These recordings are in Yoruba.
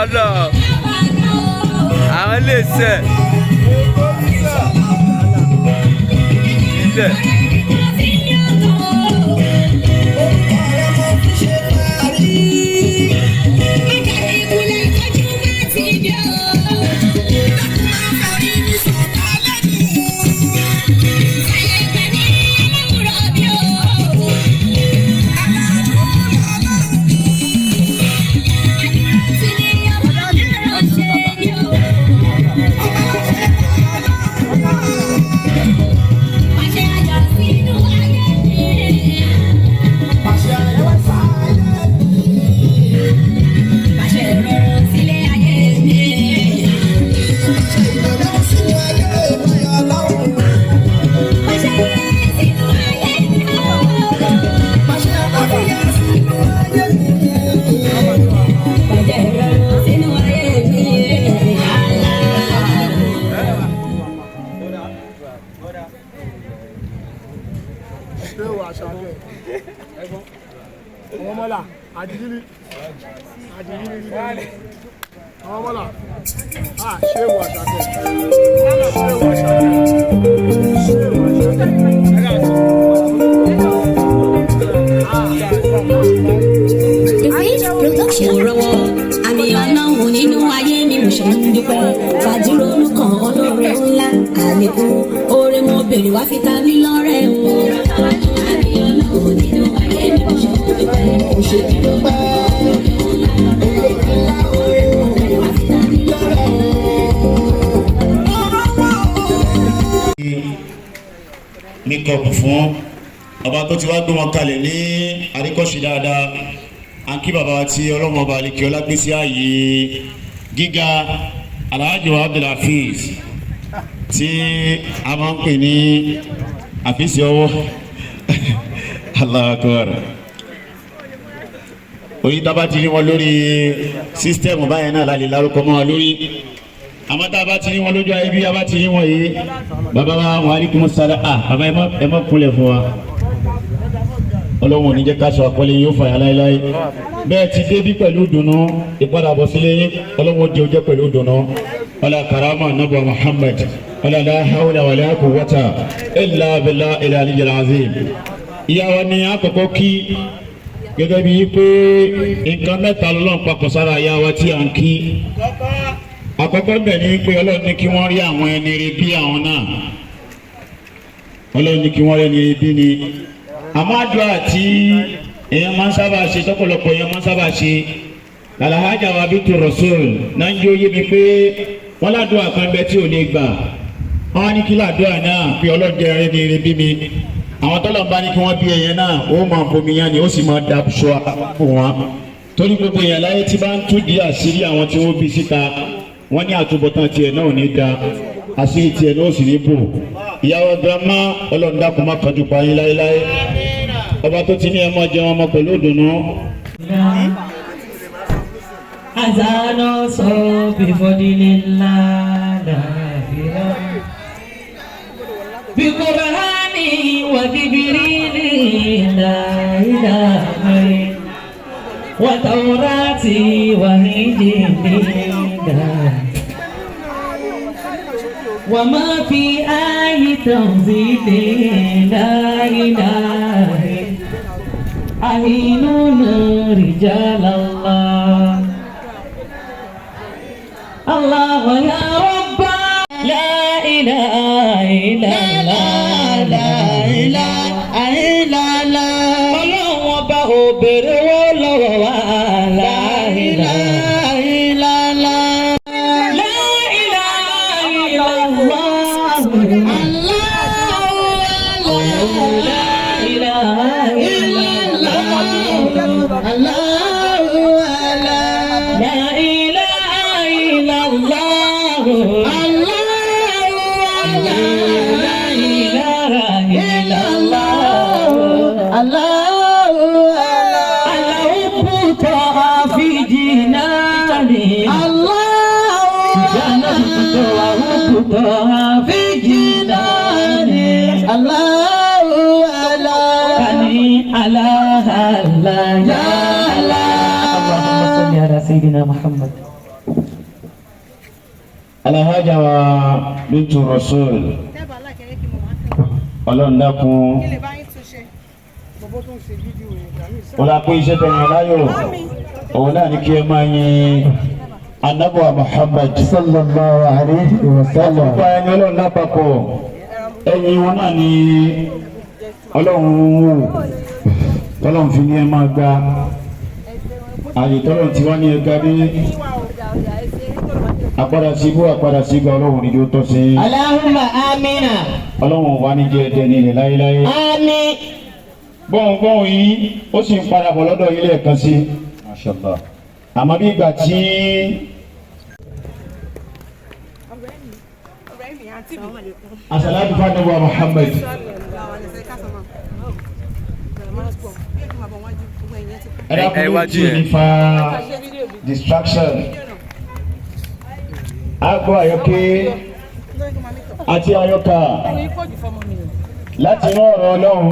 Ọlọ àwọn iléeṣẹ́ ilẹ̀. Àmì Ọlọ́run nínú ayé mi, mo ṣe ń dúpẹ́. Fàdúrónú kan olóore ńlá, àlékún oore mo bèrè, wá fi ta mí lọ́rẹ̀ o. Àmì Ọlọ́run nínú ayé mi, mo ṣe ń dúpẹ́. Mo ṣe ń dúpẹ́. Oore mo bèrè, wá fi ta mí lọ́rẹ̀ o. Makeup fún ọba tó ti wá gbé wọn kalẹ̀ ní àríkọ́ṣe dáadáa. À ń kí bàbá wa tí ọlọ́mọ ọba àlekè ọlá gbé sí ààyè gíga, Alhaji wa Abdulhafiz, tí a máa ń pè ní àfíìsì ọwọ́. Allahu Akbar. Orí tábà ti rí wọn lórí system báyẹn náà lálẹ́ lárúkọ mọ́ wọn lórí, àmọ́ tá a bá ti rí wọn lójú ayé, bí a bá ti rí wọn yìí, bàbá wa, wa alaikum salaam. Ah, bàbá, ẹ má kúnlẹ̀ fún wa. Ọlọ́run ò ní jẹ́ ká sọ àkọlé yóò fàyà láéláé. Bẹ́ẹ̀ ti débí pẹ̀lú dùnú, ìpadàbọ̀ sílé yín, Ọlọ́run ó di ojú pẹ̀lú dùnú. Ọlá karama nabu Muhammad, ọlá la hawla wala quwwata illa billahi al-aliyyil azim. Ìyá wa ni àkọ́kọ́ kí, gẹ́gẹ́ bíi pé nǹkan mẹ́ta lọ́lọ́run papọ̀ sára ìyá wa tí à ń kí. Àkọ́kọ́ bẹ̀ ni pé Ọlọ́run ní kí wọ́n rí àwọn ẹni rí bí àwọn náà. Ọlọ́run ní kí wọ́n rí ẹni rí bí ni. Àmọ́ àdúrà tí èèyàn máa ń sábà ṣe, tọ́pọ̀lọpọ̀ èèyàn máa ń sábà ṣe, Alhaja wa Bintu Rasul náà ń jó yé mi pé wọ́n ládùúgbò kan bẹ tí ò lè gbà. Wọ́n á ní kí ládùúgbò náà pé Ọlọ́run jẹ́ ẹni rí bí mi. Àwọn tọ́lọ̀ ń bá ní kí wọ́n bí ẹyẹ náà, ó máa fomi yán ni, ó sì máa da aṣọ fún wọn, torí gbogbo èèyàn láyé tí bá ń tú di àṣírí àwọn tí wọ́n bí síta, wọ́n ní àtúbọ̀tán tiẹ̀ náà ò ní da, àṣírí tiẹ̀ náà ò sì ní bò. Ìyàwó girama, Ọlọ́run dákun, má kánjú pa yín láéláé. Ọba tó ti ní ẹ máa jẹun ọmọ pẹ̀lú ìdùnnú. أذان صوب بفضل الله لا إله بقرآن وجبريل لا إله وتوراة وإنجيل لا وما في آي تنزيل لا إله. أهينون رجال الله الله يا رب، لا إله إلا الله، لا إله إلا الله. Ọlọ́run ọba ò béèrè owó lọ́wọ́ wa. لا إله إلا الله، لا إله إلا الله، لا إله إلا الله، لا إله إلا الله، لا إله إلا الله. الحب طه في جناني جنة الحب طه في جناني كني على الله يا الله اللهم صل على سيدنا محمد. Alhaja wa Bintu Rasul, Ọlọ́run dákun, wọ́n la pé iṣẹ́ tẹ̀yìn láyò, òun náà ní kí ẹ máa yin anabuwa Muhammad Sallallahu alayhi wa sallam. Gbogbo ẹni Ọlọ́run lápapọ̀, ẹ̀yin wọn náà ní Ọlọ́run wò, tọ́lọ́run fi ní ẹ máa gba àyè tọ́lọ́run tí wọ́n ní ẹ ga dé. Àpadà sí ibú, àpadà sí ibú, Ọlọ́run ní yóò tọ́ sí. Allahumma amina. Ọlọ́run wà ní jẹ́ ẹ̀dẹ́ ní ilẹ̀ láéláé. Àmín. Gbọ̀ngbọ̀n yìí ó sì ń padà bọ̀ lọ́dọ̀ yìí lẹ́ẹ̀kan sí. Àmọ́ bí ìgbà tí asalatu fanabu Muhammad. Ẹ dákun tí ò ní fa distraction. Agbo àyọké àti àyọkà láti inú ọ̀rọ̀ Ọlọ́run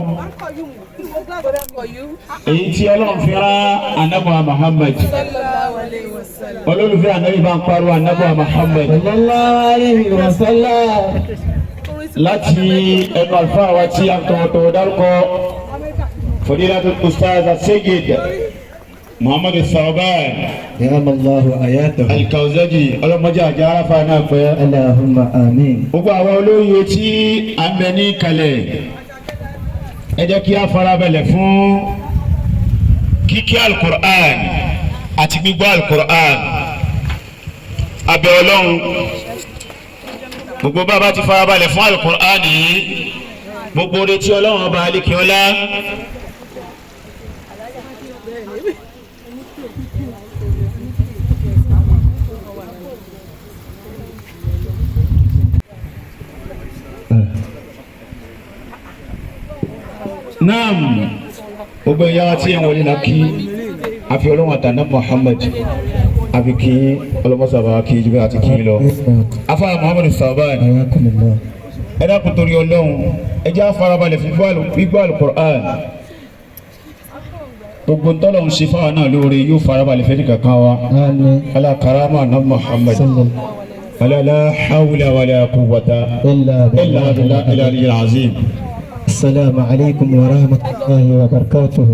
èyí tí Ọlọ́run fi rán anabu Muhammad. Olólùfẹ́ anabi bá ń pariwo anabu Muhammad. Sallallahu alayhi wa sallam. Láti ẹnu àlùfáà wa tí a ń tọwọ́tọwọ́ dárúkọ, Fadilatul Ustaz Sayyid Muhammad Sauban Yàrá Allahu ayatahu. Al-Kawzaji, ọlọ́mọdé àjẹ́ aráfa náà pẹ́. Allahumma amin. Gbogbo àwọn olóyè tí a ń bẹ ní kalẹ̀, ẹ jẹ́ kí a farabalẹ̀ fún kíkí alukur'an àti gbígbọ́ alukur'an. Abẹ́ Ọlọ́run, gbogbo bàbá ti farabalẹ̀ fún alukur'an yìí, gbogbo oore tí Ọlọ́run ọba alikiola naam, gbogbo ìyá wa tí ẹ̀ ń wọlé la kí àfi Ọlọ́run àtàná Muhammad, àfi kí ọlọ́mọsàbà kí jùlọ àti kí lọ. Afa Muhammadu Sauban, Ayakumullah. ẹ dákun torí Ọlọ́run, ẹ jẹ́ àfarabalẹ̀ fún gbígbọ́ alukur'an. Gbogbo ntọ́lọ̀ ń ṣe fáwọn náà lóore yóò farabalẹ̀ fẹ́ nìkan kan wa. Amin. Ala karama na Muhammad. Sallallahu Ala la hawla wala quwwata illa illa billah. billahi al-aliyyil azim. Assalamu alaikum wa rahmatullahi wa barakatuh.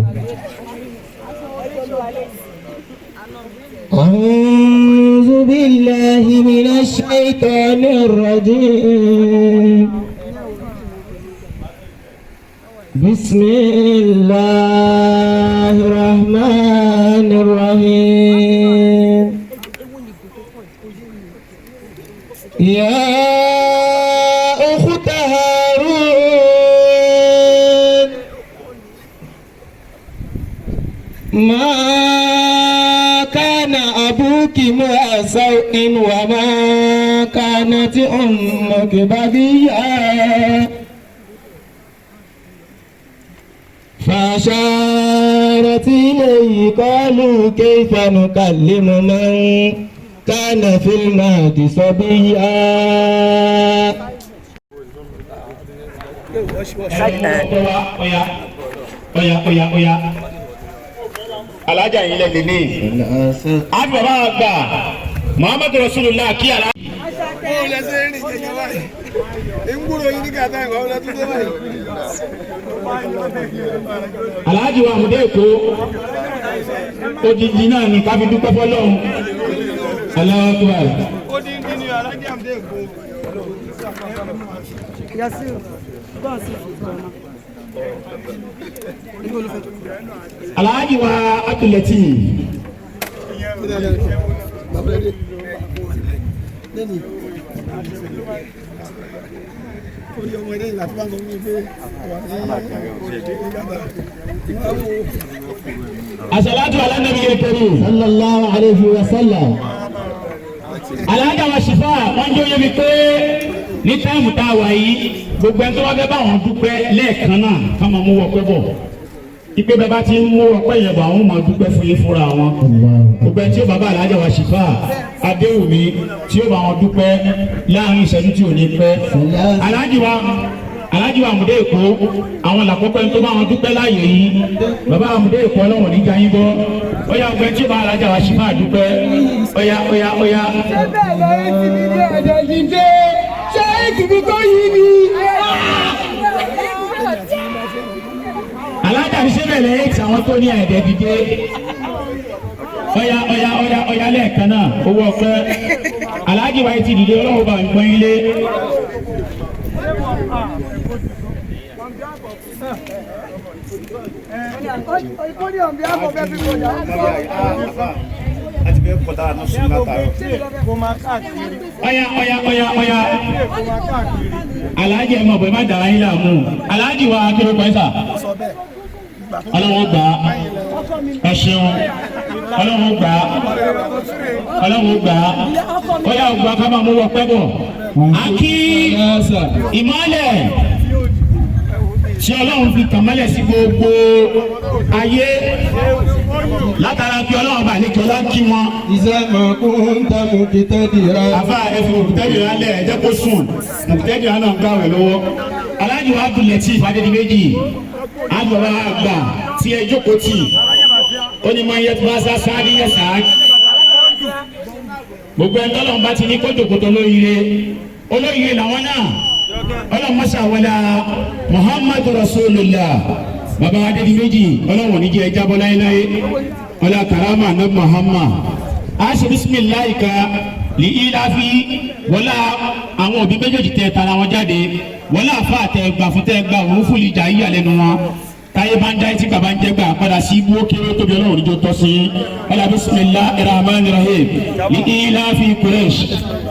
أعوذ بالله من الشيطان الرجيم. بسم الله الرحمن الرحيم. يا أخت هارون، ما كان أبوك امرأ سوء وما كانت أمك بغيا. فأشارت إليه قالوا كيف نكلم من كان في المهد صبيا. Oya oya oya oya, alájà yìí lẹ lè ní àfi bàbá àgbà Muhammadu Rasulullah kí ala. Bó lẹ ṣe ń rìn jẹjẹ báyìí? Ń gbúrò yín ní kàtà ìwà ọ̀la tó dé báyìí. Alhaji wa Amude Eko, odidi náà ní káfí dúpẹ́ fọlọ́run. Allahu Akbar. Ó dín dín ní Alhaji Amude Eko. Alhaji wa Abdulatif. Orí ọmọ ilé ìlà tó bá ń sọ fún mi pé wà ní ìgbàgbà. Asalatu ala nabiyil karim. Sallallahu alayhi wa sallam. Alhaji wa Shifa, wọ́n jẹ́ oyè mi pé ní táìmù tá a wà yìí, gbogbo ẹni tó wá fẹ́ bá wọn dúpẹ́ lẹ́ẹ̀kan náà ká máa mú wọpẹ́ bọ̀. Ipe bẹ́ẹ̀ bá ti ń mú ọpẹ́ yẹn bọ̀, àwọn ọmọ dúpẹ́ fún yín fúnra wọn. Gbogbo ẹni tí ó bàbá Alájà wa Ṣìfà Adéwùmí tí ó bá wọn dúpẹ́ láàrin ìṣẹ́jú tí ò ní pẹ́. Aláàjì wa Àmùdé Èkó, àwọn làkọ́kọ́ ẹni tó bá wọn dúpẹ́ láàyè yìí. Bàbá Àmùdé Èkó, Ọlọ́run ní jayín bọ́. Ọ̀yá, ọgbẹ́ tí ó bá Alájà wa Ṣìfà dúpẹ́. Ọ̀yá, ọ̀yá, ọ̀yá. Ṣé bẹ́ẹ̀ lẹ́yìn tí mi ní ẹ̀jẹ̀ jíjẹ́ ṣé ìtìbí tó yí ni. Alájà ní sẹ́bẹ̀ lẹ́yìn tí àwọn tó ní ẹ̀ẹ́dẹ́ dìde. Ọ̀yá, ọ̀yá, ọ̀yá, ọ̀yá, lẹ́ẹ̀kan náà, owó ọpẹ́. Aláàjì wa ti dìde, Ọlọ́run bá ń gbọ́n ilé. Ìkórè on behalf of everybody. Láti fẹ́ kọ́ta àná sùn látàárọ̀. Ọ̀yá, ọ̀yá, ọ̀yá, ọ̀yá. Aláàjì, ẹ̀ mọ̀ bẹ́ẹ̀ má dàrá yín láàmú. Aláàjì wa kí ló pẹ́ sà? Ọlọ́run gbà á, ẹ ṣeun. Ọlọ́run gbà á, Ọlọ́run gbà á. Ọ̀yá, ògbà ká máa mú wọ pẹ́ bọ̀. Akí ìmọ̀lẹ̀ tí Ọlọ́run fi tàn mọ́lẹ̀ sí gbogbo ayé látara pé Ọlọ́run bá ní kí ọlá kí wọn. إذا ما كنت مقتدرا. Àfa, ẹ̀fọ́ mùtẹ́dìrà lẹ̀, ẹ jẹ́ kó sùn. Mùtẹ́dìrà náà ń gbàwẹ̀ lọ́wọ́. Aláàjì wa Abdul Lateef Adédìméjì, àgbàbà àgbà tí ẹ jókòó tì, ó ní máa ń yẹ tí wọ́n sá sáá ní yẹ sáá. Gbogbo ẹ̀ tọ́lọ́run bá ti ní kó jòkó tó lóríire, olóríire làwọn náà. Ọlọ́run mọ́ṣá wọlé Muhammadu Rasulullah. Bàbá Adédìméjì, Ọlọ́run ní jẹ́ ẹ jábọ́ láéláé. Ọlá karama nabi Muhammad. A ṣe bisimilayi ka li ilafi wọlá àwọn òbí méjèèjì tẹ tara wọn jáde, wọlá àfa tẹ gbà fún tẹ gbà òun fúli jà yíyà lẹ́nu wọn. Táyé bá ń já etí, bàbá ń jẹ́ gbà padà sí ibú, ó kéré ó tóbi, Ọlọ́run níjó tọ́ sí. Ọlá bisimilahi rahman rahim li ilafi Quraysh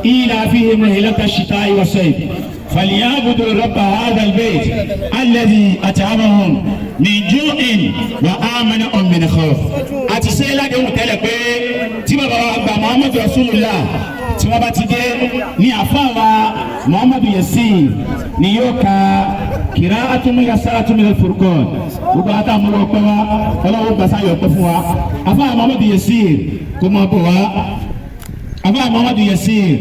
ilafihim rihlata shita'i wa sayf فليعبدوا رب هذا البيت الذي أطعمهم من جوع وآمنهم من خوف. Àti ṣe ládéhùn tẹ́lẹ̀ pé tí bàbá wa gba Muhammadu Rasulullah tí wọ́n bá ti dé ní, àfáà wa Muhammadu Yasin ni yóò ka qira'atun muyassaratun minal Furqan. Gbogbo àtàwọn ọmọ ọpẹ́ wa, Ọlọ́wọ́ gbàsáyọ̀ ọpẹ́ fún wa. Àfáà Muhammadu Yasin, kó máa bọ̀ wá. Àfáà Muhammadu Yasin.